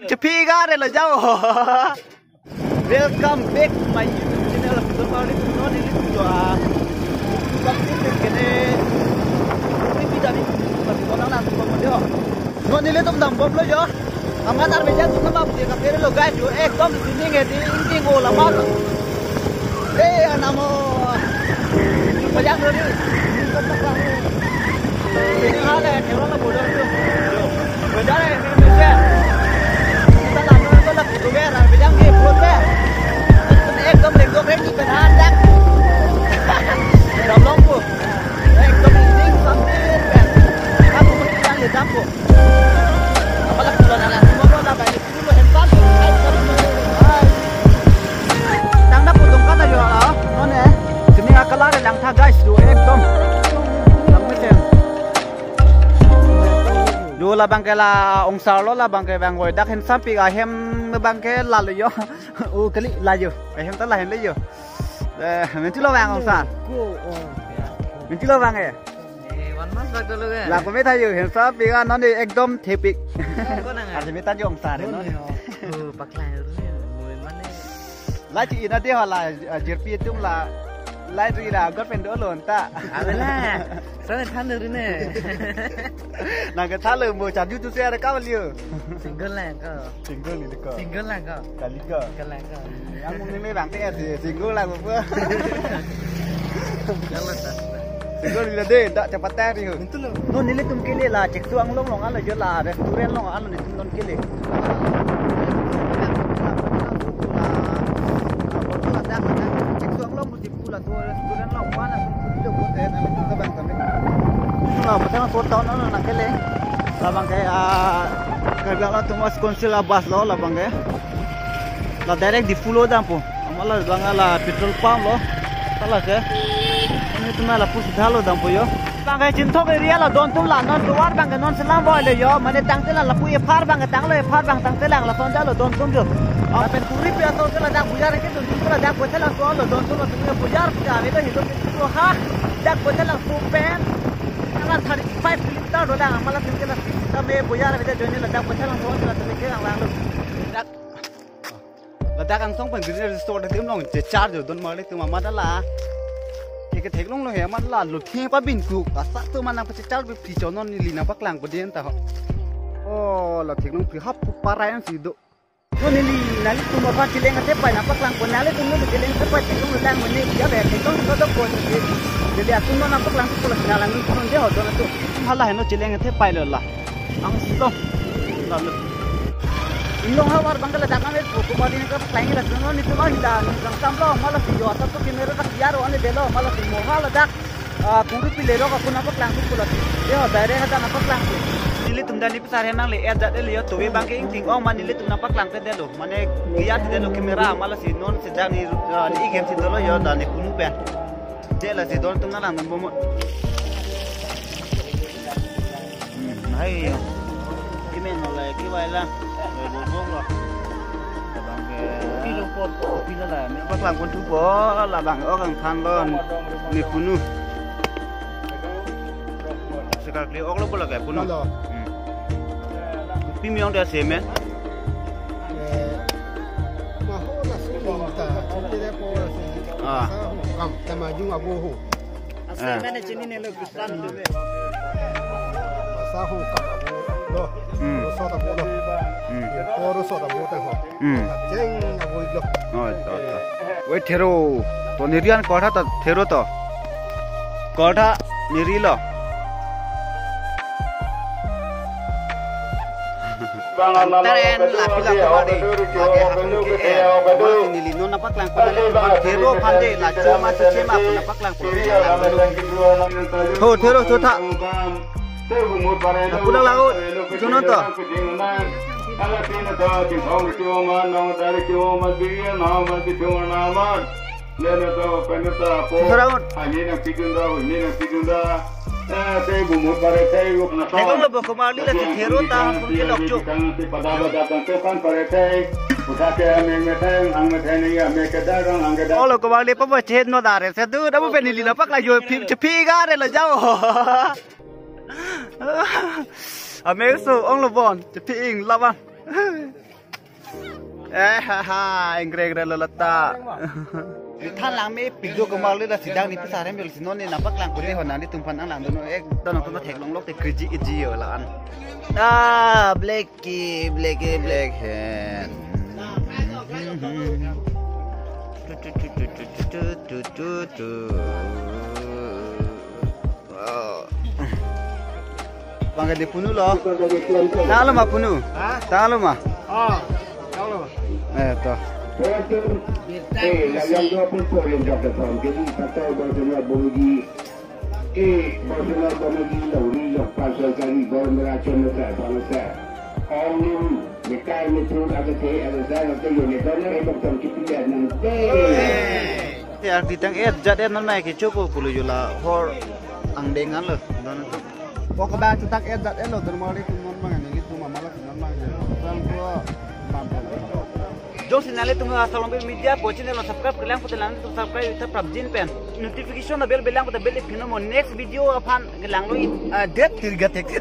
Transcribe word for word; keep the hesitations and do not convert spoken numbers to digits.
Chepi ga re lo jao. Welcome back to my YouTube channel. Kusur pali tu non nelitum jo a. Bang sih kene. Ini kita ni. Pas kona na tu pon jo. Non nelitum dambom lo jo. Amat armejang tu nama budi kapere lo guys jo. Ekdom sini nge di inting o lama. Eh, anamo. Pajang dulu. Ini hal eh, kalau lo bodoh tu. Beda eh, ini beda. Kita lama tu lah, tu beda, beda ke, buat beda. Ekdom, ekdom ready, kena adak. Dalam longko. Ekdom ini sampai, kan. Kamu mesti yang di dapur. Apalagi kalau anak semua bola banyak. Tangda pudung kata jo la, non eh. Sini akala de langtha guys, jo ekdom. Lang metem. Jo labang ke la ongsar lo, labang ke bang woi dak hen sampik ahem bang ke la lo jo. O kali la jo. Ahem ta la hen le jo. Eh, menti lo bang ongsar. Ko, oh, ya. Menti lo bang eh. Eh, one month lak dulu ke? Lak pemit ayo, hensa piga non di ekdom thepik. Ko nang. Ada mita jong sare non. Oh, paklai dulu ya. Mui mane. La chi ina de hala, ah, jirpi tum la. La ri la, girlfriend dolo ta. Abela. Sana than dulu ne. Nang ke thalo mo chadu tu se ada kau liu. Single lang ko. Single ni ko. Single lang ko. Kali ko. Single lang ko. Yang mung ni bang te si single lang ko. Kalau tak. Single ni de, dak cepat tari ho. Itu lo. No nelitum kele la, cek tu anglong long alo jo la, restaurant long alo nelitum non kele. Cek tu anglong Pula tu student lo, mana tu tu tu tu tu tu bang kami. Itu la, patang so town na na kele. Labang ke, ah, Karbi Anglong Autonomous Council a bus lo labang ke. La direct Diphu lo dampo. Amala bang la petrol pump lo. Tala ke. Ini tu la pus dhalo dampo jo. Bang ke Chinthong area lo don tum la non tovar bang ke non selam boy le jo. Mane tangte la lapu ephar bang ke tanglo ephar bang tangte lang lason jalo don tum jo. Apen kuri pi ato ke ladak bujar ke Ladak bothelang so lo don so lo tumi bojar puja ave lo hilo ke tu ha. Dak bothelang so pen. Ala thirty five kilometer dolang amala tumi la tame bojar ave join ladak bothelang so lo tumi ke ang lang lo. Dak. Ladak angsong pen gri store tim long che charge don mali tuma madala. Ke ke theklong lo he madala lo thi pa bin ku asa tu manang pa che charge bi phi chonon ni lina paklang ko den ta ho. Oh, la theklong phi hap pu parai an si do. No neli, nanglitum aphan cheleng athepai nangpaklangpo, nanglitum neli cheleng athepai theklong lang mene ya be theklong so dokpo. Neli atum non nangpaklangpo la nanglang nung non je ho don atum. Hala heno cheleng athepai lo la. Angsong. La lo. Inglong havar bang ke ladak nang ko kumari nangpaklang la non nelitum ang da nang sam lo mala si jo asa tu camera tak yaro ane delo mala si mo hala dak. Ah, kuri pile rok akun nangpaklang tu pulo. Yo, direct hadak nangpaklang tu. Nelitum dan ni pasar henang le, eh, jat le yo, tuwe bang ke ingting ong man nelitum nangpaklangte delo. Mane, lihat delo camera, mala si non sedang ni, ah, ni game si dolo yo, dan ni kunu pen. Dela si don tum nalang bomot. Hmm, hai. Kimen oleh kiwai la. Bong bong lo. Labang ke. Kopi lo pot. Kopi la la. Paklang pon thupo labang ok angthan lo. Ni kunu. Sekali ok lo bola ke kunu. Halo. Hmm. Kopi miong dia semen. Eh, maho la suling ta. Chute de po la suling. Ah. Sa kam tama jung abo ho. Ase mane chini ne lo Kristan tu be. Masa ho kap abo lo. Hmm. Roso ta bo lo. Hmm. Ko roso ta bo ta ho. Hmm. Cheng abo lo. Oh, to, to. Wait, thero. To nirian koltha ta thero to. Koltha niri lo. Taren la pila kumari lagi hakun ke eh. Mala si neli non nangpaklangpo neli aphan thero aphan de la choma si chema pu nangpaklangpo. Ho thero chotha. Pulang laut. Chunon to. Sisara un. Thekong lo bo kumari la si thero ta pun ke lok chuk. Olo kumari papa chet no dare se du da bu pen neli nangpaklang jo phim chepi ga re lo jao. Ame so ong lo bon chepi ing laban. Eh, ha, ha, ingre, ingre, lo, lata. Than lang me pik do kemar le da sidang ni pisa rem bel si non ne nangpaklang pute ho nangtum aphan nanglangdun, eh, don nangtum theklong lok te kriji iji yo la-an. Ah, Blacky, Blacky, Black Hen. Tu, tu, tu. Wow. Bang ke di punu lo. Tanglo ma punu? Ha? Tanglo ma? Oh, tanglo ma. Eh, to. Eh, la yang dua pun poin dak depan. Jadi, pasal Barcelona Bomegi. Eh, Barcelona Bomegi, Lauri, Lokpan, Sorkari, Bor, Meracon, Mesar, Bangsa. Ong Lim, Mekai, Metro, Agathe, Agathe, Agathe, Yone, Dona, Rebok, Tong, Kipi, Nang, Dei. Te arti tang et jat et non mai ke chopo pulo yo la hor angdeng an lo. Don. Pok ba chutak et jat et lo don mari tum non mang ni tum amala tum non mang. Sang ko bam bam. Jongsi nanglitum ha Salombe Media po channel lo subscribe kelang pute lang tum subscribe ta prapjin pen. Notification na bell belang pute bell ipin mo next video aphan kelang lo i, ah, det tirga tek.